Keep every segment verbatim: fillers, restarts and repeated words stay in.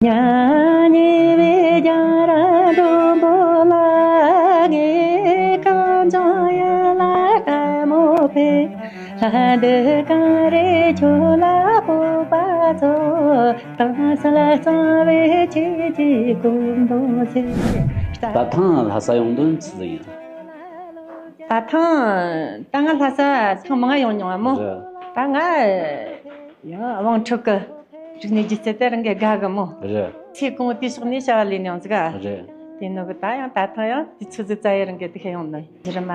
མྱ་ངན་པའི་རྒྱལ་རབས་མགྲོན་པོ་ལ། ངས་གངས་ལྗོངས་ཡུལ་ལ་ལྟད་མོ་ཕེབས། ལྷ་འདི་གངས་རི་ཁྱོད་ལ་སྤོབས་པ་སྩོལ། དེང་སང་གཙང་བའི་ཆོས་ཀྱི་གོམ་བགྲོད་ཆེ། ད་ཐེངས་ལྷ་ས་ཡོང་དོན་ཅི་ཡིན། ད་ཐེངས་ད་ང་ལྷ་ས་ཐེངས་མང་ཡོང་མྱོང་བ་མོ། རེད། ད་ང་ཡང་དབང་ཕྲུག་གི་རིག་གནས་སྒྱུ་རྩལ་དེ་རང་གི་དགའ་གི་མོ། རེད། ཚེ་གང་དུས་ཕྱོགས་ནས་བྱ་བ་ལས་མྱོང་ཟིག་ག། རེད། དེ་ནོ་གི་ད་ཡང་ད་ཐེངས་ཡང་དུས་ཚོད་ཟིག་བཙལ་ཡི་རང་གི་དེ་ཁ་ཡོང་ནི་རི་མ་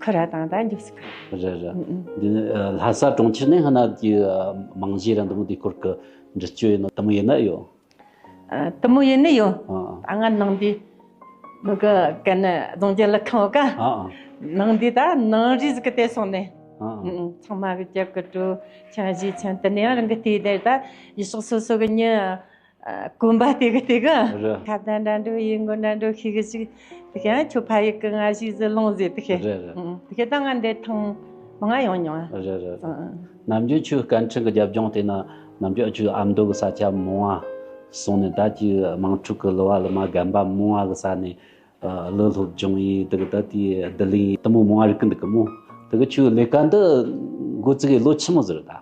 ཁུ་ར་དང་ད་འཇུག་ཟིག་ག། རེད་རེད། ཨུ་ཨུ། འདི་ནི་ལྷ་ས་གྲོང་ཁྱེར་ནས་ཧ་ན་གི་རྨང་གཞི་ར་འདི་མོ་དེ་སྐོར་གི་འདྲི་གཅོད་ཡིན་ནོ་དེ་མོ་ཡིན་ན་ཡོད། ཨ། དེ་མོ་ཡིན་ནི་ཡོད། ཨ། ད་ང་ནང་དེ་མི་གི་གན་རྫོང་རྒྱལ་ལ་ཁང་བ་ཀ། ཨ། ཨ། ནང་དེ་ད་ནང་རིས་ཟིག་གི་དེ་སོང་ནས། ཨ། ཨ། ཨུ་ཨུ། ཚང་མ་གི་རྒྱབ་གི་གྲུ་ཆང་བཞི་ཆང་དེ་ནས་ཡང་རང་གི་དེ་དེ་ད་ཡུལ་ཕྱོགས་སོ་སོ་གི་མྱི། ཨ། གོམ་པ་དེ་གི་དེ་གི། རེད། ཁ་བརྡ་འདྲ་འགྲོ་ཡིན་གོ་འདྲ་འགྲོ་ཤེས་གི་ཞིག་དེ་གི་ཡང་ཁྱོད་ཕ་ཡུལ་གི་ང་ཞིག་ཟི་ལོང་ཟེ་དེ་གི། རེད་རེད། ཨུ་ཨུ། དེ་གི་ད་ང་འདི་ཐེངས་མང་ཡོང་མྱོང་། རེད་རེད། ཨུ་ཨུ། ནམ་རྒྱུན་ཁྱོད་སྐད་འཕྲིན་གི་རྒྱབ་ལྗོངས་དེ་ན་ནམ་རྒྱུན་ཁྱོད་ཨ་མདོ་གི་ས་ཆ་མང་བ་སོང་ནས་ད་ཁྱོད་དམངས་ཁྲོད་གི་གླུ་བ་གླུ་མ་རྒན་པ་མང་བ་གི་ས་ནས་ཨ་གླུ་སློབ་སྦྱོང་ཡིན་དེ་གི་ད་དེ་བསྡུ་ལེན་ཡིན་དེ་མོ་མང་བ་རིག་གི་འདུག་གི་མོ། དེ་གི་ཁྱོད་ལས་ཀ་འདི་འགོ་བཙུགས་གི་ལོ་ཆི་མོ་ཟིག་རེད་ད།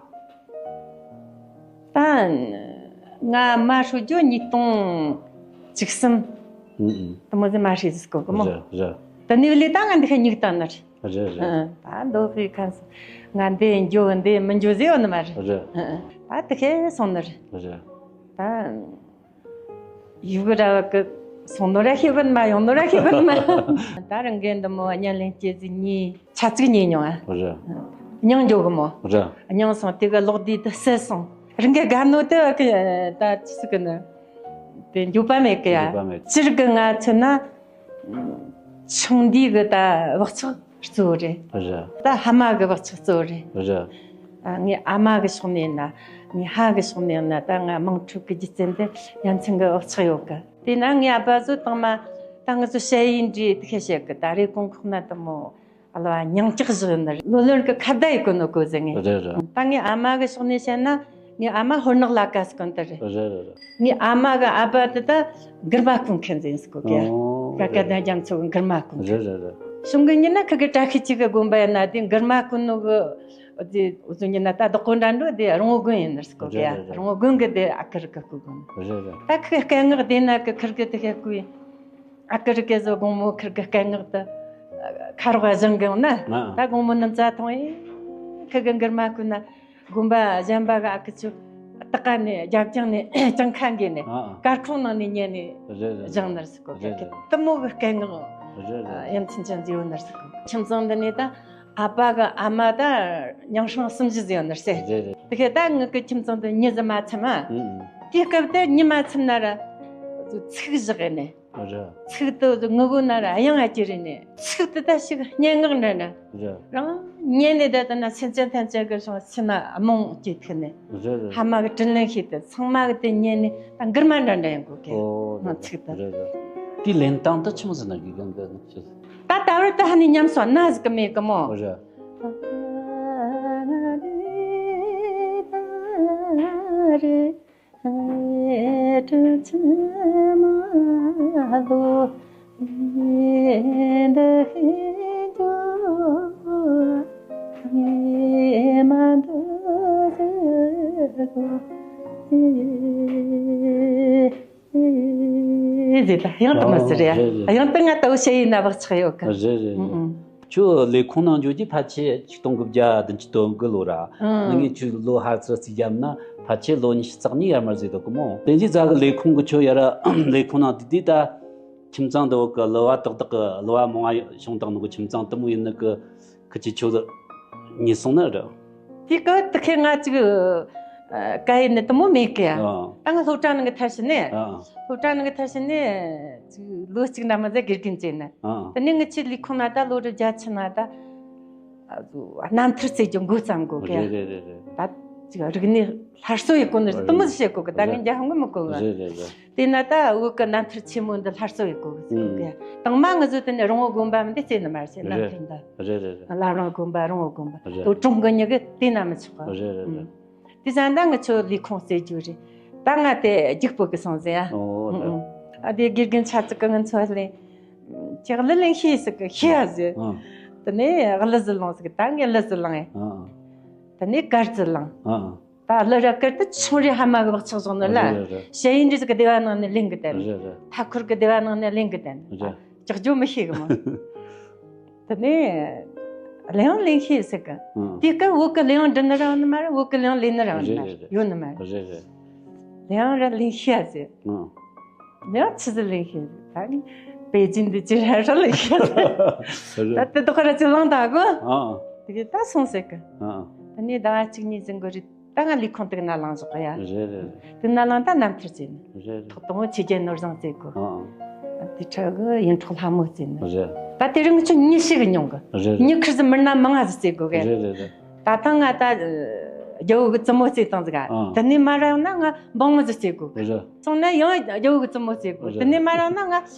ད་ང་མ་ཧྲུ་ཇོ་ཉིས་སྟོང་བཅུ་གསུམ། ཨུ་ཨུ། དེ་མོ་ཟིག་མ་ཧྲི་ཟིག་གོ་གི་མོ། རེད་རེད། དེ་ནས་ལས་ད་ང་འདི་ཁ་སྙིགས་བཏང་ནི་རེད། རེད་རེད། ཨ། ད་མདོ་དཔེ་ཁ་སང་ང་འདི་འགྱོ་འདི་མི་འགྱོ་ཟེར་ཡོད་ནི་མ་རེད། རེད། ཨ། ད་དེ་ཁ་སོང་ནི་རེད། རེད། ད་ཡུ་གུ་ར་བ་གི་སོང་ནོ་ར་ཤེས་གོ་ནི་མ། ཡོང་ནོ་ར་ཤེས་གོ་ནི་མ། ད་རང་གི་འདི་མོ་བརྙན་ལེན་སྐྱེས་ཟིག་གཉིས། ཆ་ཚིག་ཉེ་མྱོང་ཨ། རེད། མྱང་འགྱོ་གི་མོ། རེད། མྱང་སོང་དེ་གི་ལོག་དུས་དུ་སད་སོང་། རང་གི་དགའ་ནོ་དེ་གི་ད་ཆི་ཟིག་གི་ནི། དེ་འགྱོད་པ་མེད་གི་ཡ། འགྱོད་པ་མེད། སྤྱིར་གི་ང་མཚོན་ན། ཆུང་དུས་གི་ད་བག་ཆགས་གཙོ་བོ་རེད། རེད། ད་ཕ་མ་གི་བག་ཆགས་གཙོ་བོ་རེད། རེད། ཨ། ངའི་ཨ་མ་གི་ཕྱོགས་ནས་ན། ངའི་ཕ་གི་ཕྱོགས་ནས་ན་ད་ང་དམངས་ཁྲོད་གི་སྒྱུ་རྩལ་འདི་ཡ་མཚན་གི་བག་ཆགས་ཡོད་གི། དེས་ན་ངའི་ཨ་ཕ་ཚོ་དང་མ་ད་ང་ཚོ་ཞ་ཡི་འདྲི་དེ་ཤེས་བཤད་གི། ད་རེ་གོང་ཁོག་ན་དེ་མོ། ཨ་ལ་བ་མྱང་སྐྱག་བཞག་ཡོད་ནི་རེད། ལོ་ལོན་གི་ཁ་བརྡ་ཡི་གོ་ནོ་གོ་ཟེར་ངས། རེད་རེད། ད་ངའི་ཨ་མ་གི་ཕྱོགས་ནས་བཤད་ན། ངའི་ཨ་མ་ཧོར་ནག་ལ་ཀ་ཟེར་གོ་ནི་དེ་རེད། རེད་རེད་རེད། ངའི་ཨ་མ་གི་ཨ་ཕ་དེ་ད་མགུར་མ་གོན་མཁན་ཟིག་ཟེར་གོ་གི་ཡ། ཨོ། ཀ་ཀ་ད་རྒྱ་མཚོ་གི་མགུར་མ་གོན་མཁན། རེད་རེད་རེད། གཞུང་གི་ཉིན་ན་ཁི་གི་བཀྲ་ཤིས་ཆོས་གི་དགོན་པ་ཡིན་ན་དེ་མགུར་མ་གོན་ནོ་གི་དེ་འུ་ཚོ་ཉིན་ན་ད་བདག་པོ་འདྲ་འགྲོ་དེ་རོང་བོ་དགོན་ཡིན་ནི་ཟེར་གོ་གི་ཡ། རེད་རེད་རེད། རོང་བོ་དགོན་གི་དེ་ཨ་ཁུ་རི་གི་སྐུ་གོན། རེད་རེད། ད་ཁི་གི་སྐད་ངག་དེ་ན་གི་ཁུ་རི་གི་དེ་ཤེས་གོ་ཡིན། ཨ་ཁུ་རི་གེ་ཟོ་དགོང་མོ་ཁིར་གི་སྐད་ངག་ཏུ་ཁ་རོག་བཞེངས་གི་ཡོང་ན། ཨ། ད་དགོང་མོ་ནམ་ཙ་ཐོང་ཡིན། ཁི་གི་མགུར་མ་ཀུན་ན་དགོན་པ་གཞན་པ་གི་ཨ་ཁུ་ཚོ་སྟག་ཀ་ནས་རྒྱབ་ལྗང་ནས་ཅང་ཁ་འགོས་ནས། ཨ། ཨ། སྐར་ཁུང་ནང་ནས་ཉལ་ནས། རེད་རེད། བཞེངས་ནར་སི་ཀོ། རེད་རེད། དེ་མོ་གི་སྐད་ངག། རེད་རེད། ཡ་མཚན་ཅན་ཟིག་ཡོད་ནར་སི་ཀོ། ཁྱིམ་ཚང་འདི་ནས་ད་ཨ་ཕ་གི་ཨ་མ་ད་མྱང་སྲང་གསུམ་བཞི་ཟིག་ཡོད་ནར་སི། རེད་རེད། དེ་ཁའི་ད་ངི་གི་ཁྱིམ་ཚང་དུ་མྱི་ཟིག་མ་ཚིམ་མ། ཨུ་ཨུ། དེའི་སྐབས་དེ་མྱི་མ་ཚིམ་ན་ར་ཚིག་བཞག་ནས། རེད། ཚིག་དེ་ངུ་གུ་ན་ར་དབྱངས་ཨ་ཅེ་རེད་ནས། ཚིག་དེ་ད་ཞིག་སྙན་ངག་འདྲ་ན། རེད། རང་ཉན་ནས་ད་ལྟ་ན་སེམས་ཅན་ཐམས་ཅད་ཀྱི་སོང་སེམས་ན་རྨོངས་སྐྱེ་ཐུབ་ནས། རེད་རེད། ཕ་མ་གི་དྲིན་ལན་ཤེས་ཏེ་ཚང་མ་གི་དེ་ཉན་ནས་ད་མགུར་མ་འདྲ་འདྲ་ཡང་གོ་གི། ཨོ། ང་ཚིག་དེ། རེད་རེད། དེའི་ལེན་སྟངས་དེ་ཆི་མོ་ཟེར་ན་དགེ་རྒན་གི་ནི་ཆི་ཟེར། ད་ད་བར་ད་ཧ་ནི་ཉམས་སོང་ན་ཟིག་གི་མེད་གི་མོ། རེད། ཟེར་ད་ཡང་དུ་མ་ཟེར་ཡ། ཨོ། རེད་རེད། ཡང་དུ་ང་ལྟ་བུ་བཤད་ཡིན་ན་བག་ཆགས་ཡོད་གི། རེད་རེད་རེད། ཨུ་ཨུ། ཁྱོད་ལས་ཁུངས་ནང་འཇོག་རྒྱུ་ཕལ་ཆེར་ཆིག་སྟོང་དགུ་བརྒྱ་བདུན་ཅུ་དོན་དགུ་ལོ་ར། ཨང་། ངས་ཁྱོད་ལོ་ཧར་ཚུར་རྩིས་བརྒྱབ་ན་ཕལ་ཆེར་ལོ་ཉི་ཤུ་རྩ་གཉིས་ཡར་མར་ཟིག་འདུག་གི་མོ། དེ་འཇིག་རྫ་གི་ལས་ཁུངས་གི་ཁྱོད་ཡར་ལས་ཁུངས་ནང་དེ་དུས་ད་ཁྱིམ་ཚང་འདི་བོ་གི་གླུ་བ་ཏག་ཏག་གི་གླུ་བ་མང་བ་བྱུང་དང་ནི་གི་ཁྱིམ་ཚང་དེ་མོ་ཡིན་ནི་གི་ཁི་ཆི་ཁྱོད་ཉེ་སོང་ན་ར། དེ་གི་དེ་ཁའི་ང་ཅིག་ཨ་ག་ཡིན་ནི་དེ་མོ་མེད་གི་ཡ། ཨ། ད་ང་སློབ་གྲྭ་ནང་གི་མཐར་ཕྱིན་ནས། ཨ། སློབ་གྲྭ་ནང་གི་མཐར་ཕྱིན་ནས་ཅིག་ལོ་གཅིག་འདྲ་མ་ཟད་དགེ་རྒན་བྱས་ནས། ཨ། དེ་ནས་ངི་ཆི་ལས་ཁུངས་ན་ད་ལོ་རེ་བརྒྱ་ཕྱིན་ན་ད། ཨ་ཟོ་རྣམ་ཐར་རྩེ་རྒྱུ་འགོ་བརྩམས་གོ་གི་ཡ། རེད་རེད་རེད་རེད། ད་ཅིག་རིག་གནས་སླར་གསོ་ཡེ་གོ་ནི་རེད། དེ་མོ་ཟིག་བྱེད་གོ་གི། ད་ངས་རྒྱ་ཧང་གི་མི་གོ་གི། རེད་རེད་རེད། དེས་ན་ད་བོད་ཀྱི་རྣམ་ཐར་ཆེན་མོ་འདི་སླར་གསོ་ཡེ་གོ་གི་ཟེར་གོ་གི། ཨུམ། དང་མ་ང་ཚོ་དེ་ནས་རོང་བོ་དགོན་པ་མི་འདི་རྩེ་ནི་མ་རེད་ཟེར། རྣམ་ཐར་འདི། རེད་རེད་རེད། བླ་བྲང་དགོན་པ་རོང་བོ་དགོན་པ། རེད། དོ་གྲོང་གི་མྱི་གི་དེ་ན་མི་ཆོག་གི། རེད་རེད་རེད། ཨུམ། དེ་ཙང་ད་ང་ཚོ་ལས་ཁུངས་རྩེ་རྒྱུ་རེད། ད་ང་དེ་རྒྱུགས་སྤོ་གི་སོང་ཟེར་ཡ། ཨོ་ཨོ། ཨ་དེ་དགེ་རྒན་ཆ་ཙིག་གི་ང་ཚོ་ལེན། ཁྱེད་གླུ་ལེན་ཤེས་ཟིག་གི་ཤེས་ཡ་ཟེར། ཨ། དེ་ནས་གླུ་ཟིག་ལོངས་ཟིག་ད་ངས་གླུ་ཟིག་ལེན། ཨ། དེ་ནས་གར་ཟིག་ལེན། ཨ། ད་གླུ་ར་གར་དེ་ཆུང་རེ་ཧ་མ་གི་བག་ཆགས་བཟུང་ནི་ལ། རེད་རེད་རེད། ཞ་ཡིན་འདྲི་ཟིག་གི་སྡེ་བ་ནང་ནས་ལེན་གི་དེ། རེད་རེད། མཐའ་འཁོར་གི་སྡེ་བ་ནང་ནས་ལེན་གི་དེ། རེད། ཀྱག་ཀྱོག་མི་ཤེས་གི་མོ། དེ་ནས་གླུ་དབྱངས་ལེན་ཤེས་ཟིག་གི། ཨང་། དེ་སྐབས་བོད་གི་གླུ་དབྱངས་འབྲི་ནི་རང་ནི་མ་རེད། བོད་གི་གླུ་དབྱངས་ལེན་ནི་རང་ནི་མ་རེད། རེད་རེད་རེད། ཡོད་ནི་མ་རེད། རེད་རེད། གླུ་དབྱངས་ར་ལེན་ཤེས་ཟིག་ཨང་། གླུ་དབྱངས་ཆི་ཟིག་ལེན་ཤེས་ཟིག་ད་ནི་པེ་ཅིན་འདི་ཅི་ར་ར་ལེན་ཤེས་ཟིག་ད་དེ་དོག་ར་ཅི་ལང་ད་གོ། ཨང་། དེ་གི་ད་སོང་ཟིག་གི། ཨང་། དེ་ནས་ཟླ་བ་གཅིག་གཉིས་ཟིན་གི་རེད། ད་ང་ལས་ཁུངས་དེ་གི་ནང་ལངས་བཞག་གི་ཡ། རེད་རེད། དེ་ནང་ལངས་ད་རྣམ་ཐར་བྱས་ནི། རེད་རེད། ཐོག་དང་པོ་ཆོས་རྒྱལ་ནོར་བཟང་བཙལ་དགོས། ཨང་། དེ་འཕྲལ་གི་ཡིད་འཕྲོག་ལྷ་མོ་བཙལ་ནི། རེད། ད་དེ་རིང་ཁྱོད་མྱི་ཞིག་གི་མྱོང་གི། རེད་རེད། མྱི་ཁུར་ཟི་མི་སྣ་མང་ང་ཟིག་བཙལ་དགོས་གི། རེད་རེད་རེད། ད་ཐང་ང་ད་རྒྱལ་བོ་གི་བཙུན་མོ་བཙལ་བཏང་ཟིག་ག་ཨང་། དེ་ནས་མ་ར་ཡོང་ན་ང་འབངས་མོ་ཟིག་བཙལ་དགོས་གི། རེད། སོང་ན་ཡང་རྒྱལ་བོ་གི་བཙུན་མོ་བཙལ་དགོས། རེད། དེ་ནས་མ་ར་ཡོང་ན་ང་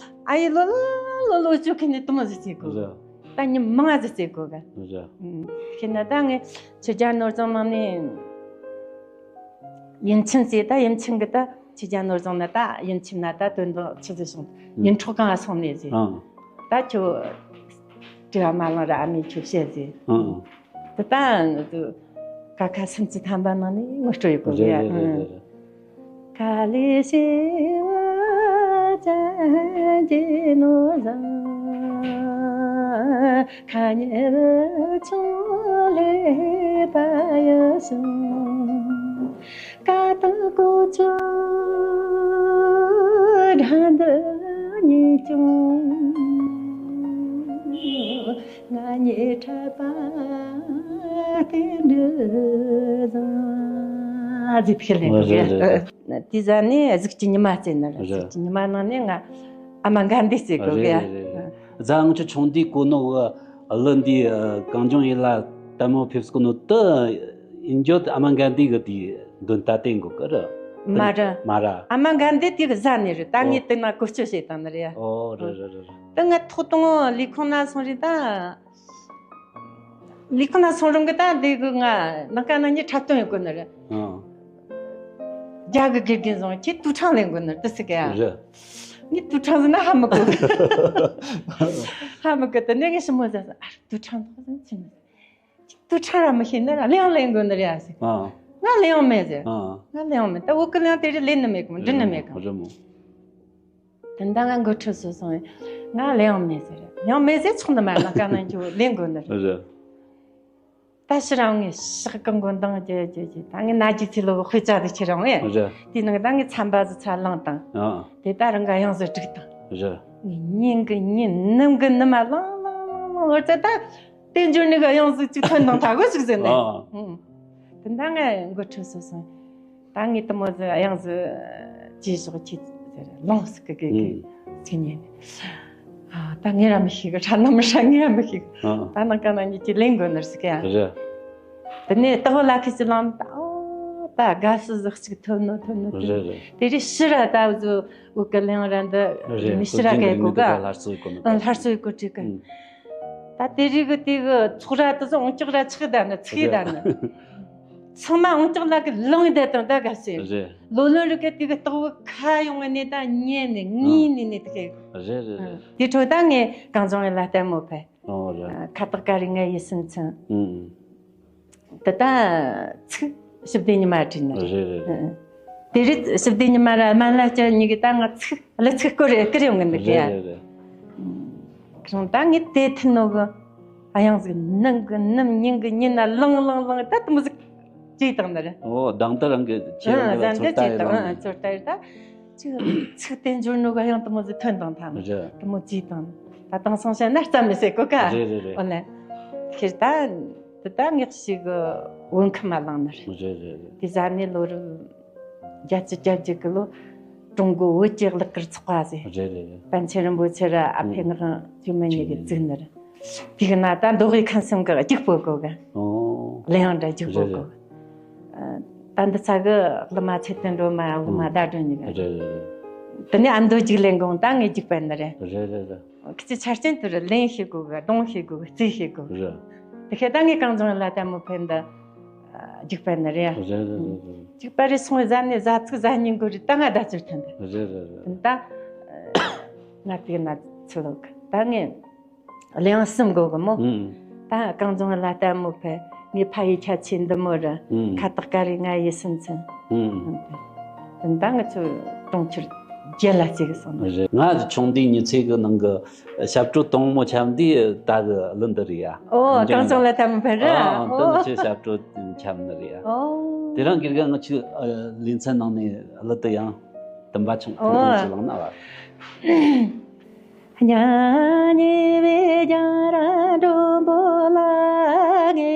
ཨ་ཡེ་ལོ་ལོ་ལོ་ལོ་ཅོ་ཁེ་ནས་དུ་མོ་ཟིག་བཙལ་དགོས། རེད། ད་ཉི་མ་ང་ཟིག་བཙལ་དགོས་གི། རེད། ཨུམ། ཁྱེད་ན་ད་ངས་ཆོས་རྒྱལ་ནོར་བཟང་ནང་ནས་ཡུམ་ཆེན་ཟེར། ད་ཡུམ་ཆེན་གི་ད་ཆོས་རྒྱལ་ནོར་བཟང་ན་ད་ཡུམ་ཆེན་ན་ད་དོན་དག་ཆི་ཟིག་སོང་། ཨུམ། ཡིད་འཕྲོག་གང་སོང་ནས་ཟེར། ཨང་། ད་ཁྱོད་དྲི་བ་མ་ལང་ར་ཨ་མས་ཁྱོད་བཤད་ཟེར། ཨང་། དེ་ད་ཀ་ཁ་སུམ་ཅུ་ཐམ་པ་ནང་ནས་ངོ་སྤྲོད་ཡོད་གོ་རེད་ཡ། རེད་རེད་རེད། ཁ་ལས་ཤེས་པ་ཅན་གྱི་ནོར་བཟང་། ཁ་ཉེ་བུ་ཆུང་ལས་པ་ཡོད་སོང་། ཀ་དང་ཀོ་ཅོ་དགྲ་འདུལ་ཉེས་སྐྱོང་། ང་ཉེ་འཕྲད་པ་དེ་འདྲ་བཟང་། ཟིག་ཕྱིར་ལེན་རེད་རེད་རེད། དེ་ཟ་ནས་གཟུགས་ཀྱི་ཉི་མ་བཙལ་ནི་རེད། རེད། གཟུགས་ཀྱི་ཉི་མ་ནང་ནས་ང་ཨ་མ་དགའ་འདི་བཙལ་དགོས་གི་ཡ། རེད་རེད་རེད། ཟ་ང་ཚོ་ཆུང་དུས་གོ་ནོ་གི་གླུ་འདི་གངས་ལྗོངས་ཡུལ་ལ་ལྟད་མོ་ཕེབས་གོ་ནོ་དེ་ཡིན་རྒྱུ་ཨ་མ་དགའ་འདི་གི་དེའི་འདོན་རྟ་བསྟན་དགོས་གི་རེད། མ་རེད། མ་རེད། ཨ་མ་དགའ་འདི་དེ་གི་ཟ་ནི་རེད། ད་ངས་དེ་ན་བཀོལ་སྤྱོད་བྱེད་བཏང་ནི་རེད་ཡ། ཨོ་རེད་རེད་རེད་རེད། ད་ང་ཐོག་དང་ལས་ཁུངས་ན་སོང་རེད་ད། ལས་ཁུངས་ན་སོང་རུང་གི་ད་འདི་གི་ང་ནང་ཀ་ན་ཉི་འཁྲབ་སྟོན་ཡོད་གོ་ནི་རེད། ཨང་། རྒྱ་གི་དགེ་རྒན་བཟང་ཁྱེད་དུ་ཁྲང་ལེན་གོ་ནི་རེད་དུ་སི་ག་ཡ། རེད། ངས་དུ་ཁྲང་ཟེར་ན་ཧ་མི་གོ་གི། ཧ་མི་གོ་དེ་ནས་ངས་ཞི་མོ་ཟ་ཟ་ཨ་དུ་ཁྲང་ཐོག་ཟིན་ཕྱིན་ནི། དུ་ཁྲང་ར་མི་ཤེས་ནི་ར་ལེན་ཡང་ལེན་གོ་ནི་རེད་ཨ་ཟེར། ཨང་། ང་ལེན་ཡང་མེད་ཟེར། ཨང་། ང་ལེན་ཡང་མེད། ད་བོད་གི་ལེན་ཡང་དེ་རིང་ལེན་ནི་མེད་གི་མོ། འདྲི་ནི་མེད་གི་མོ། རེད་མོ། དེ་འདྲ་ང་མགོ་ཁྲིད་སུ་སོང་། ང་ལེན་ཡང་མེད་ཟེར། ཡང་མེད་ཟེར་ཆོག་ནི་མ་ལ་ཀ་ན་འགྱོ་ལེན་དགོས་ནི་རེད། རེད། ད་ཕྱི་རང་ངས་ཕྱག་གི་མགོ་འདང་རྒྱུ་རྒྱུ་རྒྱུ་ད་ངས་ན་རྒྱུ་ཚེ་ལོ་དཔེ་ཆ་དེ་ཁྱེར་ཡོང་ངས། རེད། དེའི་ནང་ད་ངས་ཚན་པ་ཟིག་ཚ་བླངས་བཏང་། ཨ། དེ་ད་རང་གི་དབྱངས་གཟུགས་བསྒྲིགས་བཏང་། རེད། ངས་ཉིན་གི་ཉིན་ནམ་གི་ནམ་བླངས་བླངས་བླངས་བླངས་བར་ཚད་ད་དེ་འབྱོར་ནི་གི་དབྱངས་གཟུགས་གཅིག་ཐོན་བཏང་ད་གོ་ཞིག་ཟེར་ནས། ཨ། ཨང་། དེ་འདྲ་ངས་མགོ་ཁྲིད་སུ་སོང་། ད་ངས་དེ་མོ་ཟིག་དབྱངས་ཟིག་ཅི་ཞོག་ཁྱེད་ཟེར་ལོངས་སུ་གི་གི་གི་ཨུམ། ཟིག་ཉན་ནས། ཨ་ད་ངས་ར་མི་ཤེས་གི། ཧྲ་ན་མི་ཧྲ་ངས་ར་མི་ཤེས་གི། ཨ། ད་ནང་ཀ་ན་ཉིད་ཀྱི་ལེན་དགོས་ནི་ཟིག་ཡ། རེད། དེ་ནས་ལྟ་བུ་ལ་ཁི་ཅི་ལང་ད་ཨོ་ད་དགའ་བསུ་ཟིག་ཅིག་ཐོན་ནོ་ཐོན་ནོ་ཐོན་རེད་ནོ། རེད། དེ་རིང་ཕྱི་ར་ད་བཟོ་འུ་གི་ལེན་ར་འདི་རེད། མི་ཕྱི་ར་སྐད་གོ་ག་སླར་གསོ་ཡི་གོ་ནོ། ཨ་སླར་གསོ་ཡི་གོ་ཁྲིད་གི། ཨུམ། ད་དེ་རིགས་ཀྱི་དེ་གི་ཚོགས་ར་དེ་ཚོ་ཨོང་ཅོག་ར་ཆག་ད་ནི་ཚིག་ད་ནི། ཚང་མ་ཨོང་ཅོག་ལ་གི་ལང་བསྡད་དང་ད་ག་སེ། རེད། ལོ་ལོན་རིག་གི་དེ་གི་རྟགས་བུ་ཁ་ཡོང་ངི་ནི་ད་ཉན་ནི་ངི་ནི་ནི་དེ་གི། རེད་རེད་རེད། དེ་འཕྲོ་ད་ངས་གངས་ལྗོངས་ཡུལ་ལ་ལྟད་མོ་ཕེབས། ཨོ་རེད། ཁ་བཏགས་ཀ་རི་ང་ཡི་སེམས་ཚིམ། ཨུམ། དེ་ད་ཚིག་ཞི་བདེ་ཉི་མ་བྲིས་ནི་རེད། རེད་རེད་རེད། དེ་རིང་ཞི་བདེ་ཉི་མ་ར་སྨན་བླ་སྐྱིད་གཉིས་ཀྱིས་ད་ང་ཚིག་གླུ་ཚིག་སྐོར་རེ་བསྐུར་ཡོང་གི་འདུག་གི། རེད་རེད་རེད། ཁྱོད་ད་ངས་དེ་མཐུན་ནོ་གི། ཨ་ཡང་ཟིག་ནམ་གི་ནམ་ཉིན་གི་ཉིན་ན་ལང་ལང་ལང་ད་དེ་མོ་ཟིག་བྲིས་བཏང་ནི་རེད། ཨོ་དང་ད་རང་གི་ཁྱེད་རང་གི་ཚོར་ལྟ་ཡི་ལང་། ཚོར་ལྟ་ཡི་ད། ཚིག་དེ་འབྱོར་ནོ་གི་ཨ་ཡང་དེ་མོ་ཟིག་ཐོན་བཏང་ཐལ། རེད། དེ་མོ་བྲིས་བཏང་། ད་དེང་སང་བཤད་ན་རྩ་མེད་ཟེར་གོ་ཀ། རེད་རེད་རེད། འོ་ལེ། ཁྱེད་ད། དེ་ད་ངས་ཞིག་གི་བོད་ཁམས་ལ་ལང་ནི་རེད། རེད་རེད་རེད། དེ་ཟ་ནས་ལོ་རབས་བརྒྱད་ཅུ་གྱ་གཅིག་གི་ལོ་ཀྲུང་གོ་བོད་ཀྱི་གླུ་གར་ཚོགས་པ་ཟེར། རེད་རེད་རེད། པཎ་ཆེན་རིན་པོ་ཆེ་ར་ཨ་ཕས་ངག་དབང་ཆོས་མེད་གཉིས་ཀྱིས་བཙུགས་ནི་རེད། དེ་གི་ན་ད་མདོ་དབུས་ཁམས་གསུམ་གི་རྒྱུགས་སྤོ་དགོས་གི། ཨོ། གླུ་དབྱངས་འདྲ་རྒྱུགས་སྤོ་དགོས་གི། ཨ། ད་འདི་ཚ་གི་གླུ་མ་ཚེ་བརྟན་སྒྲོལ་མ་གླུ་མ་ཟླ་སྒྲོན་གཉིས་ཀྱི། རེད་རེད་རེད། དེ་ནས་ཨ་མདོ་རྒྱུགས་ལེན་གོང་ད་ངས་རྒྱུགས་པ་ནི་རེད། རེད་རེད་རེད། ཁྱེད་ཆ་རྐྱེན་དེ་རུ་ལེན་ཤེས་དགོས་གི། གཏོང་ཤེས་དགོས་གི། རྩེད་ཤེས་དགོས་གི། རེད། དེ་ཁྱེད་ད་ངས་གངས་ལྗོངས་ལ་ལྟད་མོ་ཕེབས་འདི། རྒྱུག་པ་ནི་རེད། རེད་རེད་རེད་རེད། རྒྱུག་པ་རེད་སོང་བའི་ཟ་ནས་ཟ་ཚིག་ཟ་ཉིན་དགོས་རེད། ད་ང་ཟླ་ཚུར་ཐོན་ཏེ། རེད་རེད་རེད། ད་ང་དེ་ན་ཚུར་ལོག་ད་ངས། གླེང་གསུམ་དགོས་གི་མོ། ཨུམ། ད་གངས་ལྗོངས་ལ་ལྟད་མོ་ཕེབས། ངའི་ཕ་ཡི་ཁྱད་ཆོས་འདི་མོ་རེད། ཨུམ། ཁ་བཏགས་ཀ་རེ་ང་ཡི་སེམས་ཅན། ཨུམ། ད་ང་ཚོ་གྲོང་ཁྱེར་རྒྱལ་ལ་བརྩི་གི་སོང་། རེད། ང་ཆུང་དུས་མྱི་ཚེ་གི་ནང་གི་ཞབས་བྲོ་དང་མོ་འཁྱམ་དུས་ད་གི་གླུ་འདི་རེད་ཡ། ཨོ། གངས་ལྗོངས་ལ་ལྟད་མོ་ཕེབས་རེད། ཨ་ཨ། ད་ཨོ། ང་ཚོའི་ཞབས་བྲོ་འཁྱམ་ནི་རེད་ཡ། ཨོ། དེ་རིང་དགེ་རྒན་ང་ཚོའི་ལེ་ཚན་ནང་ནས་གླུ་འདི་ཡང་དུམ་པ་ཆུང་ཐུང་ཐུང་ཅིག་བླངས་ན་བ། ཨོ། སྙན་པའི་རྒྱང་རིང་མགྲོན་པོ་ལགས། ངའི་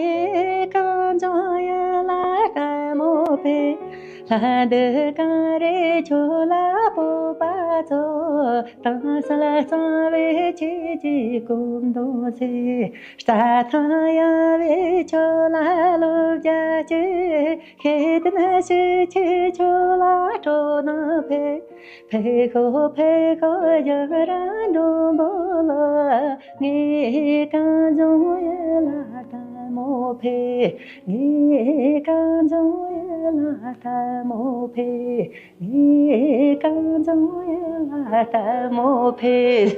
གངས་ལྗོངས་ཡུལ་ལ་ལྟད་མོ་ཕེབས། ལྷ་འདི་གངས་རི་ཁྱོད་ལ་སྤོབས་པ་སྩོལ། དྭངས་གསལ་གཙང་བོའི་ཆོས་ཀྱི་སྐོམ་གདུང་སེལ། རྩྭ་ཐང་ཡངས་པའི་ཁྱོད་ལ་བློ་རྒྱ་སྐྱེད། ཤེས་ལྡན་ཞིག་ཆེ་ཁྱོད་ལ་སྤྲོ་སྣང་འཕེལ། ཕེབས་ཤོག་ཕེབས་ཤོག་རྒྱང་རིང་མགྲོན་པོ་ལགས། ངའི་གངས་ལྗོངས་ཡུལ་ལ་ལྟད་མོ་ཕེབས། ངའི་གངས་ལྗོངས་ཡུལ་ལ་ལྟད་མོ་ཕེབས། ངའི་གངས་ལྗོངས་ཡུལ་ལ་ལྟད་མོ་ཕེབས།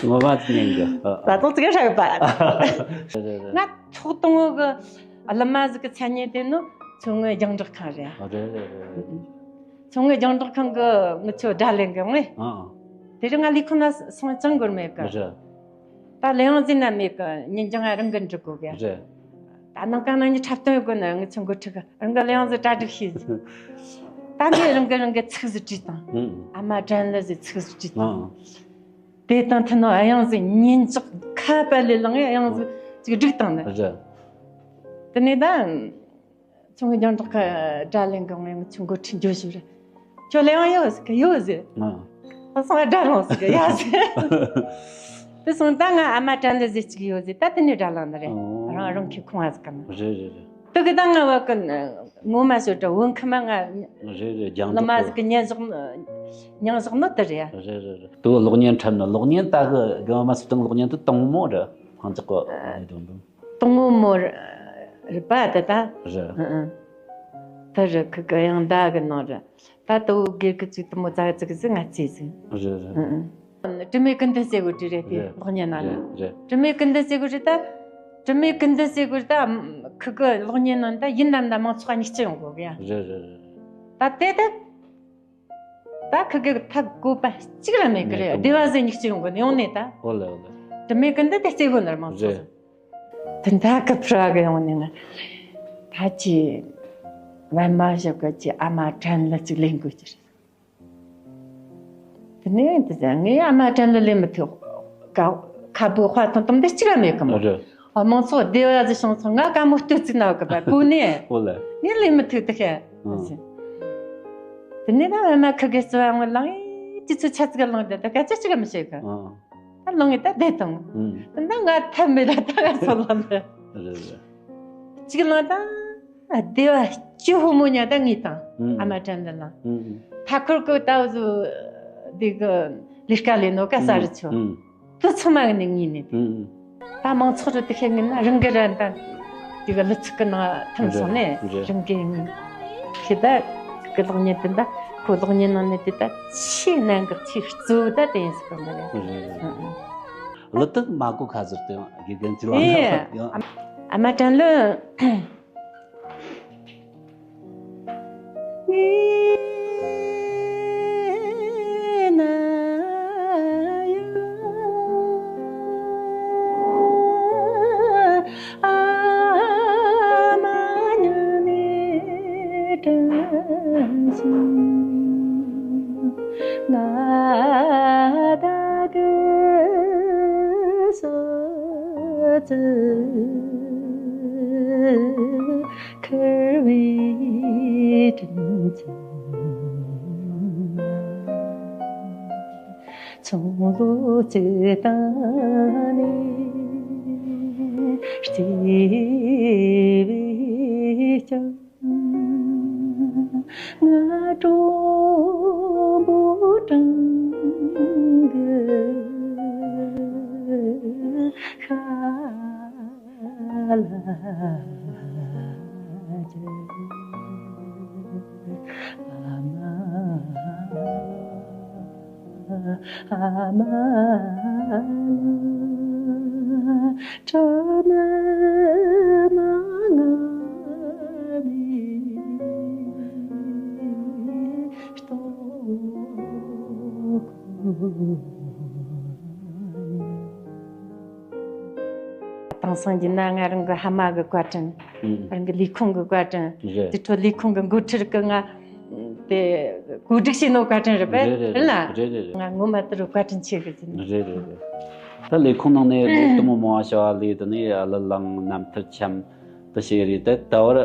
ངོ་མ་སྙན་གི། ད་དུང་ཙི་གེ་ཧྲ་གི་པ། རེད་རེད་རེད། ང་ཐོག་དང་བོ་གི་གླུ་མ་ཟིག་གི་མཚན་སྙན་དེ་ནི་མཚོ་སྔོན་རྒྱང་བསྒྲགས་ཁང་རེད། ཨ། རེད་རེད་རེད། མཚོ་སྔོན་རྒྱང་བསྒྲགས་ཁང་གི་ངི་ཆོ་སྒྲ་ལེན་གི་ངས། ཨ་ཨ། དེ་རིང་ང་ལས་ཁུངས་ན་སོང་ཅང་དགོས་མེད་གི། རེད། ད་གླུ་དབྱངས་ཟིན་ན་མེད་གི། ཉིན་རྒྱང་ང་རང་གི་འབྲི་དགོས་གི། རེད། ད་ནང་ཀ་ནང་ཉི་འཁྲབ་སྟོན་དགོས་ན་ངི་ཆོ་འགོ་ཁྲིད་གི་རང་གི་གླུ་དབྱངས་ཟིག་གྲ་སྒྲིག་བྱས་ཟིག་ད་ངས་རང་གི་རང་གི་ཚིག་ཟིག་བྲིས་དང་། ཨུ། ཨ་མ་དྲན་གླུ་ཟིག་ཚིག་ཟིག་བྲིས་དང་། ཨ་ཨ། དེ་དང་མཐུན་ནོ་དབྱངས་ཟིག་ཉིན་ཅག་ཁ་པར་ལས་བླངས་ངས་དབྱངས་ཟིག་ཅིག་བསྒྲིགས་བཏང་ནི། རེད། དེ་ནས་ད་ཚོང་གི་རྒྱང་བསྒྲགས་ཁ་སྒྲ་ལེན་གི་ངས་ཚོང་འགོ་ཁྲིད་འགྱོ་ཞུ་རེད། ཁྱོད་ལས་ཡང་ཡོད་ཟིག་གི་ཡོད་ཟིག་ཨ། ད་སོང་སྒྲ་རང་ཟིག་གི་ཡ་ཟིག་དེ་སོང་ད་ང་ཨ་མ་དྲན་གླུ་ཟིག་ཅིག་ཡོད་ཟིག་ད་དེ་ནས་སྒྲ་བླངས་ནི་རེད། ཨོ། རང་རང་གི་ཁོང་བ་ཟིག་གི་ནི། རེད་རེད་རེད། དེ་གི་ད་ང་བ་གི་ངོ་མ་ཤོད་དྲ་བོད་ཁམས་ང་། རེད་རེད། རྒྱང་ལ་མ་ཐོག་ཟིག་གི་ཉན་བཞག་མྱང་བཞག་ནི་དེ་རེད། རེད་རེད་རེད། དེ་གློག་བརྙན་འཁྲབ་ནི་གློག་བརྙན་ད་གི་གི་མ་སུ་དང་གློག་བརྙན་དེ་དང་མོ་རེད། ཧང་ཅག་གི་ཨ། ནི་དུང་དུང་། དང་མོ་མོ་རེད་པ་དེ་ད། རེད། ཨ་ཨ། དེ་རེད། ཁི་གི་ཡང་ད་གི་ནང་རེད། ད་དུ་དགེ་གི་ཚིག་དུ་མོ་ཙག་ཙིག་ཟིག་ང་ཚེ་ཟིག་རེད་རེད། ཨ་ཨ། དྲི་མེད་ཀུན་ལྡན་ཟེར་གོ་དྲི་རེད་དེ། རེད། གློག་བརྙན་ནང་ནས། རེད་རེད། དྲི་མེད་ཀུན་ལྡན་ཟེར་གོ་རེད་ད། དྲི་མེད་ཀུན་ལྡན་ཟེར་གོ་རེད་ད། ཁི་གི་གློག་བརྙན་ནང་ད་ཡིན་ནམ་ད་མང་ཚོགས་ཉིག་ཅི་ཡོང་གོ་གི་ཡ། རེད་རེད་རེད། ད་དེ་ད། ད་ཁི་གི་ཐབས་བཀོད་པ་གཅིག་ར་མེད་གི་རེད། མེད་གི། སྡེ་བ་ཟེར་ཉིག་ཅི་ཡོང་གོ་ནས་ཡོང་ནས་ད། ཨོ་ལེ་ཨོ་ལེ། དྲི་མེད་ཀུན་ལྡན་དེ་རྩེ་གོ་ནར་མང་ཚོགས། རེད། དེ་འདྲ་གི་ཕྲུ་གུ་ཡོང་ནས་ང་ད་ཅི་བན་མ་ཞབས་གི་ཅི་ཨ་མ་དྲན་གླུ་ཅིག་ལེན་དགོས་ཀྱི་རེད། དེ་ནས་དེ་ཚེ་ངས་ཨ་མ་དྲན་གླུ་ལེན་མི་ཐུབ། ཀ་ཁ་བུ་དཔའ་ཐང་དང་འདི་གཅིག་ར་མེད་གི་མོ། རེད། ཨ་མང་ཚོགས་སྡེ་བ་ཟིག་བྱུང་སོང་ང་ཀ་མོ་ལྟོས་ཚིག་ན་གི་པ་གོ་ནས། ཨོ་ལེ། ངས་ལེན་མི་ཐུབ་དེ་ཁེ། ཨང་། དེ་ནས་ད་བན་མ་ཁི་གེ་རྩི་བ་ངོ་ལང་ཨེ་ཅི་ཚོ་ཆ་ཚིག་ལང་དེ་ད་སྐད་ཆ་གཅིག་ར་མི་བཤད་གི། ཨང་། ད་ལོང་ངེ་ད་བསྡད་དང་། ཨུམ། ད་ང་ཐབས་མེད་ལ་ད་ང་སོ་ལ་འདི། རེད་རེད། གཅིག་ལོང་ད་སྡེ་བ་སྐྱིད་ཧུ་མོ་ཉ་ད་ངེས་དང་། ཨུམ། ཨ་མ་དྲན་འདི་ལ། ཨུམ། ཐ་འཁོར་གི་ད་བཟོ་འདི་གི་ལས་ཀ་ལས་ནོ་ཀ་ས་རི་ཆོ། ཨུམ། དུ་ཚང་མ་གི་ནས་ངེས་ནས། ཨུམ། ད་མང་ཚོགས་རུ་དེ་ཤེས་ངེས་ན་རང་གི་ར་ད། དེ་ག་ལི་ཚིག་གི་ནང་ཐིམ་སོང་ནས། རེད། རེད། རང་གི་ཤི་ད་གི་གློག་བརྙན་དེ་འདྲ་ཁོ་གློག་བརྙན་ནང་ནས་དེ་ད་ཆེས་གནད་འགག་ཆེས་གཙོ་བོ་ད་དེ་ཡིན་ཟེར་གི་འདུག་རེད། རེད། ཨང་ཨང་། གླུ་དེ་མ་གོ་ཁ་ཟེར་དེ་དགེ་རྒན་གྱི་ལག་ན་ཡོད། ཨ་མ་དྲན་གླུ། ཨ་མ་ཉ་ནས་དྲན་བཞིན་ང་བདག་གི་སོ་ཚུལ་ཁུར་བའི་དྲིན་ཅན། ཚོང་ལོ་བརྩེགས་དང་ནི་བརྩེ་བའི་སྐྱ། ང་གྲོགས་པོ་གྲང་གི་ཤ་ལ། དེང་སང་ཡིན་ན་ང་རང་གི་ཕ་མ་གི་བཀའ་དྲིན། ཨང་། རང་གི་ལས་ཁུངས་གི་བཀའ་དྲིན། རེད། དེ་འཕྲོ་ལས་ཁུངས་གི་འགོ་ཁྲིད་གི་ང་དེ་གོ་སྒྲིག་བྱས་ནོ་བཀའ་དྲིན་རེད་པས། རེད་རེད། རེད་ལ། རེད་རེད་རེད། ང་ངོ་མ་དེ་རུ་བཀའ་དྲིན་ཆེ་གི་ཟིན། རེད་རེད་རེད། ད་ལས་ཁུངས་ནང་ནས་ལས་དེ་མོ་མང་བ་བྱ་བ་ལས། དེ་ནས་གླུ་བླངས། རྣམ་ཐར་འཆམ། དེ་བྱས་རེད། ད་ད་བར་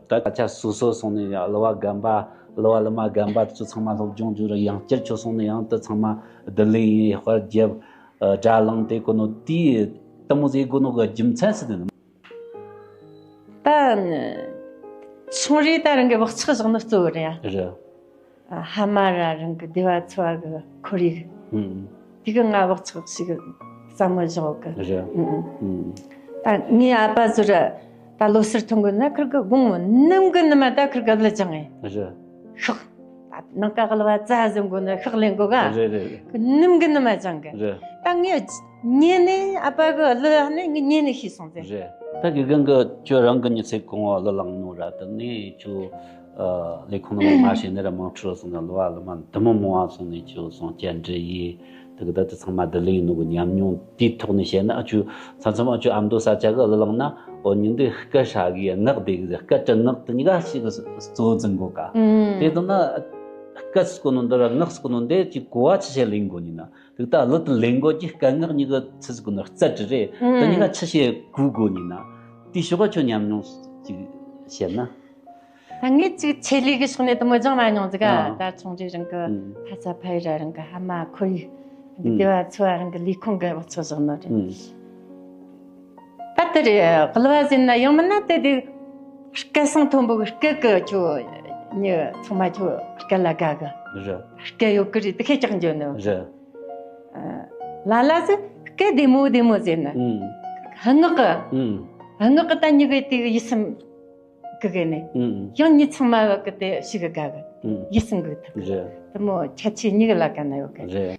ད་ཆ་སོ་སོ་སོང་ནས་གླུ་བ་རྒན་པ། གླུ་བ་གླུ་མ་རྒན་པ་དེ་ཚོ་ཚང་མ་སློབ་སྦྱོང་བྱོས་ར། ཡང་བསྐྱར་ཁྱོད་སོང་ནས་ཡང་དེ་ཚང་མ་བསྡུ་ལེན་ཡེ། དཔར་བརྒྱབ། སྒྲ་བླངས་ཏེ་གོ་ནོ་དེ་དེ་མོ་ཟིག་དགོས་ནོ་གི་རྒྱུ་མཚན་ཟིག་དེ་ནི། ད་ཆུང་རིས་ད་རང་གི་བག་ཆགས་བཞག་ནོ་གཙོ་བོ་རེད་ཡ། རེད། ཕ་མ་ར་རང་གི་སྡེ་བ་ཚོ་བ་གི་ཁོར་ཡུག་ཨང་། དེ་གི་ང་བག་ཆགས་ཤིག་ཙམ་མོ་བཞག་གི། རེད། ཨང་། ཨང་། ད་ངའི་ཨ་ཕ་ཟུར་ད་ལོ་སར་ཐོན་གི་ན་ཁིར་གི་དགུང་ནམ་གི་ནམ་ད་ཁིར་གི་གླུ་སྦྱང་ངེ། རེད། ཤག་ནང་ཀ་གླུ་བ་རྩ་ཟིན་གོ་ན་ཤག་ལེན་གོ་ག་རེད་རེད། ནམ་གི་ནམ་སྦྱང་གི། རེད། ད་ངས་ཉན་ནས་ཨ་ཕ་གི་གླུ་ནི་ངས་ཉན་ནས་ཤེས་སོང་ཟེར། རེད། ད་དགེ་རྒན་གི་ཁྱོད་རང་གི་མྱི་ཚེ་གང་བོ་གླུ་བླངས་ནོ་ར། དེ་ནས་ཁྱོད་ལས་ཁུངས་ནང་མ་བྱས་ནས་ར་དམངས་ཁྲོད་སོང་ན་གླུ་བ་གླུ་མ་དེ་མོ་མང་བ་སོང་ནས་ཁྱོད་སོང་བཅར་འདྲི་ཡེ། དེ་གི་ད་དེ་ཚང་མ་བསྡུ་ལེན་ཡེ་ནོ་གི་ཉམས་མྱོང་དེའི་ཐོག་ནས་བཤད་ན། ཨ་ཁྱོད་མཚམས་མཚམས་ཨ་ཁྱོད་ཨ་མདོ་ས་ཆ་གི་གླུ་བླངས་ན། འོ་ཉིན་དེ་སྐད་ཧྲ་གི་ངག་བདེ་གི། སྐད་དྲི་ངག་དེ་གཉིས་ཀ་ཞིག་གི་གཙོ་བོ་འཛིན་གོ་ག་ཨང་། དེ་དང་ན་སྐད་སྐོ་ནོ་འདི་ར་ངག་སྐོ་ནོ་འདི་ཅིག་གོ་བ་ཆི་བྱས་ལེན་དགོ་ཉིན་ན། དེ་ད་གླུ་དེ་ལེན་དགོ་གི། སྐད་ངག་གཉིས་ཀ་ཆི་ཟིག་གོ་ནོ་རྩལ་དྲི་རེད། དེ་གཉིས་ཀ་ཆི་བྱས་གོ་དགོ་ཉིན་ན། དེའི་ཕྱོགས་ཁྱོད་ཉམས་མྱོང་ཅིག་བཤད་ན། ད་ངས་ཅིག་ཆེད་ལས་གི་ཕྱོགས་ནས་དེ་མོ་སྦྱང་མ་མྱོང་ཟིག་ག་ཨང་། ད་ཆུང་རིས་རང་གི་ཨང་ཕ་ས་ཕ་ཡུལ་ར་རང་གི་ཕ་མ་ཁོར་ཡུག་ཨང་སྡེ་བ་ཚོ་བ་རང་གི་ལས་ཁུངས་གི་བག་ཆགས་བཞག་ནོ་རེད། ཨང་། ད་དེ་རེད། གླུ་བ་ཟེར་ན་ཡང་མིན་ན་དེ་དེ་སྐད་གསང་མཐོན་པོ་གི་སྐད་གི་ཁྱོད་མྱི་ཚང་མ་ཁྱོད་སྐད་ལ་དགའ་གི། རེད། སྐད་ཡོད་གི་རེད། དེ་ཁས་ཀྱང་འཇོན་ནི། རེད། ལ་ལ་ཟེར་སྐད་བདེ་མོ་བདེ་མོ་ཟེར་ནི། ཨང་། ངག་གི། ཨང་། ངག་གི་ད་མྱི་གི་དེ་གི་ཡིད་སེམས་གི་གི་ནི། ཨང་། ཡང་མྱི་ཚང་མ་གི་དེ་ཞིག་གི་དགའ་གི། ཨང་། ཡིད་སེམས་གི་ཐུབ་གི། རེད། དེ་མོ་ཁྱད་ཆོས་མྱི་གི་ལ་དགའ་ན་ཡོད་གི། རེད།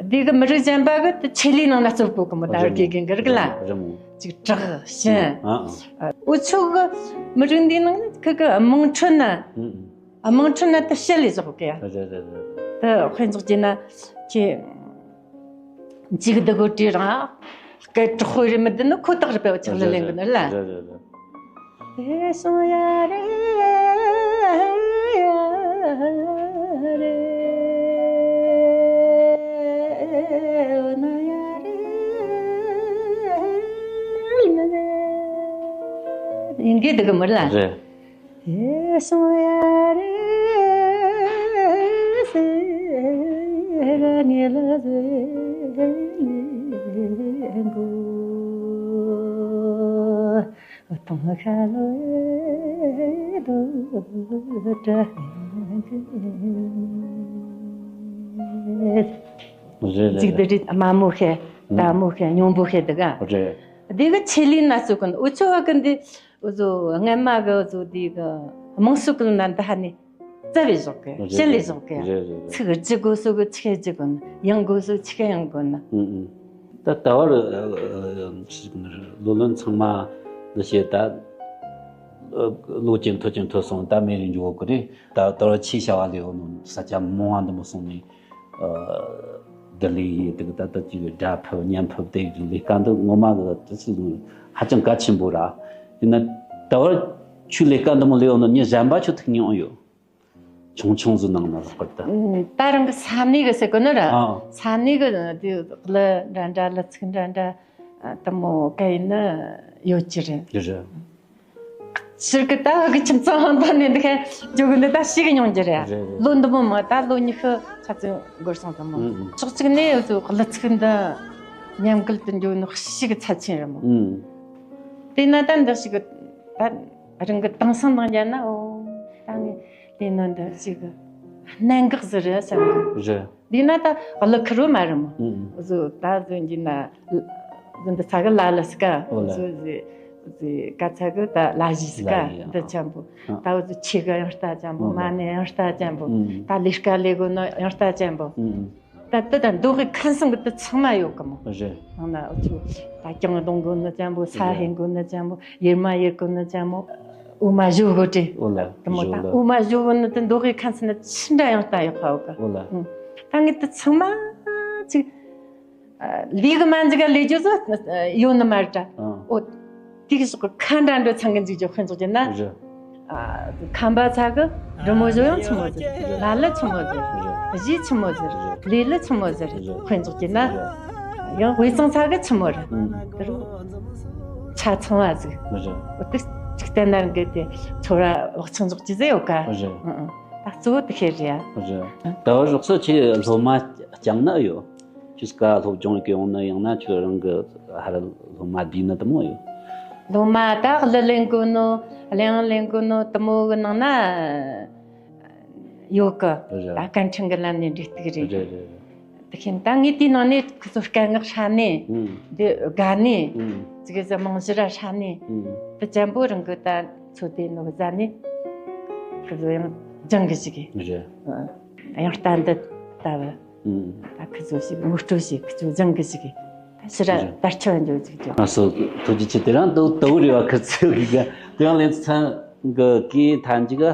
ཨ། འདི་གི་མི་རིགས་གཞན་པ་གི་དེ་ཆེད་ལས་ནང་ན་གཙོ་བོ་གི་མོ། ད་རེད་རྒན་རྒན་གི་རིགས་ལ་རེད་མོ། ཅིག་གྲགས་ཞན། ཨ་ཨ། འུ་ཆོ་གི་མི་རིགས་འདི་ནང་ནི་ཁི་གི་དམངས་ཁྲོད་ན། ཨ་ཨ། དམངས་ཁྲོད་ན་དེ་ཞལ་ལས་བཞག་གི་ཡ། རེད་རེད་རེད། དེ་དཔེ་འཇོག་བྱས་ན་ཁྱེད་འཇིག་སྡུག་གི་དུས་རང་སྐད་དྲག་པོ་རེད་མི་འདི་ནི་ཁོ་ཐག་རེད་པས། འུ་ཆོ་གླུ་ལེན་གི་ནི་ལ། རེད་རེད་རེད། དེ་སོང་ཡ་རེ་ཡ་རེ་འོ་ན་ཡ་རེ་ཡིན་གི་འདུག་གི་མོ་ལ། རེད། དེ་སོང་ཡ་རེ་ཟེར་ངེས་ལ་ཟེར་ནས་འགོ། རེད་རེད། ཅིག་འདི་རེད། དམའ་མོ་ཤེས། དག་མོ་ཤེས། སྙོམས་པོ་ཤེས་འདི་ག་རེད། འདི་གི་ཆེད་ལས་ན་ཚོད་ཀུན་འུ་ཚོ་བ་ཀུན་འདི་འུ་ཚོ་སྔ་མ་གི་འུ་ཚོ་འདི་གི་དམངས་སྲོལ་ཀུན་ན་འདི་ཧ་ནི། རྩ་བའི་བཞག་གི། རེད་ཞལ་ལས་རེད་བཞག་གི། རེད་རེད་རེད། ཚིག་ལྗི་དགོས་སོ་གི་ཆི་གི་ལྗི་དགོས་ན། ཡང་དགོས་སོ་ཆི་གི་ཡང་དགོས་ན། ཨང་ཨང་། ད་ད་བར་ཨ་ཨ་ཨ་ལོ་ལོན་ཚང་མ་འདི་བྱས་ད་ཨ་ལོ་ཅན་མཐོ་ཅན་མཐོ་སོང་། ད་མེ་རིང་འཇུག་གི་རེད། ད་ད་བར་ཆེ་བྱ་བ་ལས་འོ་ནོ་ས་ཆ་མང་བ་འདི་མོ་སོང་ནས་ཨ་བསྡུ་ལེན་ཡེ། དེ་གི་ད་ད་ཅིག་སྒྲ་ཕབ་ཉམས་ཕབ་དེ་གི་ལས་ཀ་འདི་ངོ་མ་གི་དུས་ཚོད་ཧ་ཅང་གལ་ཆེན་པོ་ར། ཡིན་ན་ད་བར་ཁྱོད་ལས་ཀ་འདི་མོ་ལས་འོ་ནོ་མྱི་གཞན་པ་ཁྱོད་ཐུག་མྱོང་ཡོད། ཆུང་ཆུང་ཟིག་ནང་ན་ལྷག་པར་དུ། ཨང་། ད་རང་གི་ས་གནས་གི་ཟེར་གོ་ནི་ར། ཨང་། ས་གནས་གི་དེ་གླུ་འདྲ་འདྲ་གླུ་ཚིག་འདྲ་འདྲ་ཨ་དེ་མོ་ག་ཡིན་ནི་ཡོད་ཀྱི་རེད། རེད་རེད། ཕྱིར་གི་ད་གི་ཁྱིམ་ཚང་ཧང་ཐང་ནས་འདི་ཁ་འཇོག་གི་འདི་ད་ཞིག་མྱོང་རྒྱུ་རེད། རེད་རེད། ལོ་འདི་མོ་མ་ད་ལོ་ཉི་ཤུ་ཆ་ཚང་འགོར་སོང་དེ་མོ། ཨང་ཨང་། ཕྱོགས་གཅིག་ནས་ཡོད་ཚོ་གླུ་ཚིག་འདི་ཉམས་རྒུད་དུ་འགྱོ་ནི་ཞིག་ཚབས་ཆེན་རེད་མོ། ཨང་། དེ་ན་ད་འདི་ཞིག་ད་རང་གི་དེང་སང་དང་མཇལ་ན། འོ་ད་ངས་ལས་ནོ་འདི་ཞིག་གནད་འགག་ཟིག་རེད་བསམ་གི། རེད། འདི་ན་ད་གླུ་ཁུར་བོ་མ་རེད་མོ། ཨང་། བཟོ་ད་བཟོ་འདི་ན་བཟོ་འདི་ཚ་གི་ལ་ལ་སི་ཀ། འོ་ལ། བཟོ་ཟི་ ག་ཚ་གི་ད་ལ་ཞིག་ག་ལ་ཡི་འདི་ཅན་པོ། ད་འུ་ཚོ་ཆེ་གི་ཡང་ལྟ་ཅན་པོ། མ་ནི་ཡང་ལྟ་ཅན་པོ། ད་ལས་ཀ་ལས་གོ་ནི་ཡང་ལྟ་ཅན་པོ། ད་དེ་ད་མདོ་དབུས་ཁམས་གསུམ་གི་དེ་ཚང་མ་ཡོད་གི་མོ། རེད། ཡང་ན་འུ་ཚོ་ད་གྱང་རྡུང་གོ་ནི་ཅན་པོ། ས་ཧེ་གོ་ནི་ཅན་པོ། ཡེར་མ་ཡེར་གོ་ནི་ཅན་པོ། འོ་མ་བཞོ་གོ་དེ། འོ་ལ་དེ་མོ་ད་འོ་མ་བཞོ་གོ་ནི་དེ་མདོ་དབུས་ཁམས་གསུམ་ན་ཅི་འདྲ་ཡང་ལྟ་ཡོད་ཁ་འོ་ག་འོ་ལ། ད་ངས་དེ་ཚང་མ་ཅིག་ལས་གི་མ་འཇིག་ག་ལས་རྒྱུ་ཟོ་ཡོད་ནི་མ་རེད་ད། ཨང་། འོ། དེ་གི་སོགས་ཀྱི་ཁ་འདྲ་འགྲོ་ཚང་གི་འཇིག་རྒྱུ་དཔེ་འཇོག་རྒྱུ་ན། རེད། ཨ། ཁམས་པ་ཚ་གི་འབྲི་མོ་བཞོ་ཡང་ཆི་མོ་ཟེར། ལ་ལ་ཆི་མོ་ཟེར། གཞས་ཆི་མོ་ཟེར། ལས་ལ་ཆི་མོ་ཟེར། དཔེ་འཇོག་རྒྱུ་ན། ཡང་དབུས་གཙང་ཚ་གི་ཆི་མོ་རེད། ཨང་། དེ་རུ་ཆ་ཚང་བ་ཟིག་རེད། འོ་དེ་ཅིག་བལྟས་ན་རང་གི་དེ་ཚོར་བ་བག་ཆགས་འཇོག་རྒྱུ་ཟེར་ཡོད་ཀ་རེད། ཨང་ཨང་། ད་གཙོ་བོ་དེ་ཤེས་རེད་ཡ། རེད། ད་བར་རོགས་སོ་ཆེ་སློབ་མ་སྦྱངས་ན་ཡོད། ཁྱོད་ཀ་སློབ་སྦྱོང་གི་ཡོང་ན་ཡང་ན་ཁྱོད་རང་གི་ཧར་སློབ་མ་བསྡུས་ན་དེ་མོ་ཡོད། སློབ་མ་ད་གླུ་ལེན་གོ་ནོ། གླེང་ལེན་གོ་ནོ་དེ་མོ་གི་ནང་ན་ཡོད་གི། རེད། ད་སྐད་འཕྲིན་གི་ལམ་ནས་འབྲེལ་གཏུག་རེད། རེད་རེད་རེད། དེ་བཞིན་ད་ངས་དེའི་ནང་ནས་ཁོ་ཚོ་སྐད་ངག་ཧྲ་ནས། ཨང་། འདི་དགའ་ནས། ཨང་། ཙི་གེ་ཟ་རྨང་གཞི་ར་ཧྲ་ནས། ཨང་། དེ་ཅན་པོ་རང་གི་ད་ཚོ་དེ་ནོ་ཟ་ནས་ཁོ་ཚོ་ཡང་སྦྱང་གི་ཞིག་གི། རེད། ཡང་ལྟ་འདི་ལྟ་བུ། ཨང་། ད་ཁི་ཚོ་ཞིག་ངོ་སྤྲོད་བྱེད། ཁི་ཚོ་སྦྱང་གི་ཞིག་གི། ད་ཕྱི་ར་རེད། དར་ཆ་འཇོག་ཅིག་ཅོ། ང་སོ་ཐུགས་རྗེ་ཆེ། དེ་རང་དུ་དུ་རེ་བ་ཁི་ཚོ་གི་ག་དེ་རང་ལེན་ཚན་གི་གི་ཐན་ཅིག་ག་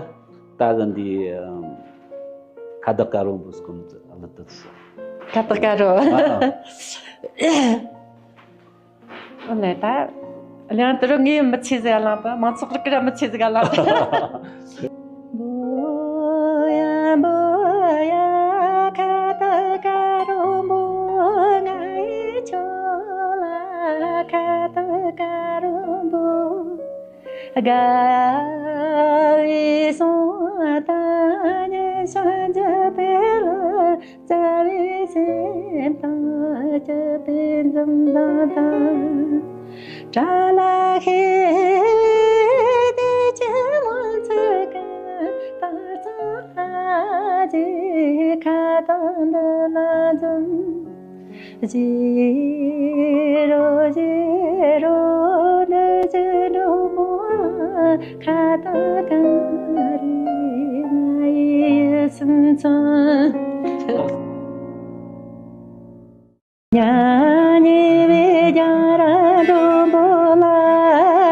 ད་གི་འདི་ཁ་བཏགས་དཀར་རོ་འབུ་སྐོམ་ཚོ་ལ་དུ་སོ། ཁ་བཏགས་དཀར་རོ། ཨ། ཨོ་ལེ་ད། གླེང་དུ་རུ་ངའི་མི་ཚེ་ཟིག་གླེང་དང་། མང་ཚོགས་རིགས་ཀྱི་མི་ཚེ་ཟིག་གླེང་དང་། བོ་ཡ་བོ་ཡ་ཁ་བཏགས་དཀར་རོ་འབུ། ང་ཡི་ཆོ་ལ་ཁ་བཏགས་དཀར་རོ་འབུ། དགའ་བའི་སོང་ད་ཉེ་ཞག་འཇུ་པའི་ལ། རྩ་བའི་སེམས་དང་བཅས་པའི་འཛུམ་མདངས་དང་། དགྲ་ལ་ཤེས་ཏེ་ཅི་མོ་ཚིག་གི་དར་ཚོགས་ལ་ཅི་ཁ་དོག་འདི་ལ་འཛུམ། བཞེས་རོགས་བཞེས་རོགས་འདི་ཅི་འགྲོ་མོ་ལ་ཁ་དོག་ག་རེ་ང་ཡི་སེམས་ཚོམ།